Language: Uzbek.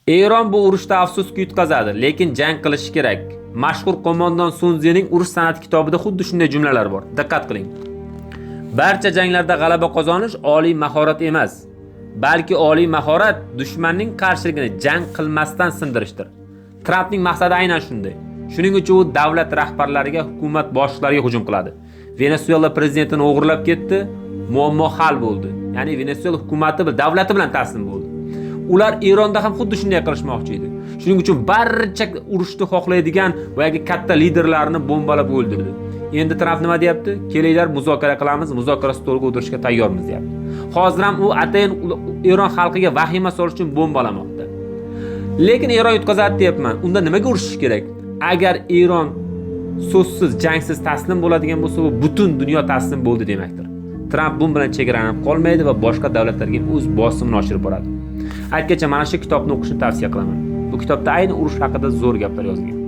Eron bu urushda afsuski yutqazadi, lekin jang qilishi kerak. Mashhur qo'mondon Sun Tzening Urush san'ati kitobida xuddi shunday jumlalar bor. Diqqat qiling. Barcha janglarda g'alaba qozonish oliy mahorat emas, balki oliy mahorat dushmanning qarshiligini jang qilmasdan sindirishdir. Trampning maqsadi aynan shunday. Shuning uchun u davlat rahbarlariga, hukumat boshliqlariga hujum qiladi. Venesuela prezidentini o'g'irlab ketdi, muammo hal bo'ldi. Ya'ni Venesuela hukumati va davlati bilan taslim bo'ldi. Ular Eronda ham xuddi shunday qilishmoqchi edi. Shuning uchun barcha urushni xohlaydigan boyagi katta liderlarni bombalab o'ldirdi. Endi Tramp nima deyapti? Kelinglar, muzokara qilamiz, muzokara stoliga o'tirishga tayyormiz, deyapti. Hozir ham u atayin Eron xalqiga vahima solish uchun bombalamoqda. Lekin Eron yutqazadi deyapman. Unda nimaga urushish kerak? Agar Eron so'zsiz, jangsiz taslim bo'ladigan bo'lsa, bu butun dunyo taslim bo'ldi demakdir. Tramp bu bilan chegaralanib qolmaydi va boshqa davlatlarga o'z bosimini oshirib boradi. Aytgancha, mana shu kitobni o'qishni tavsiya qilaman. Bu kitobda ayni urush haqida zo'r gaplar yozilgan.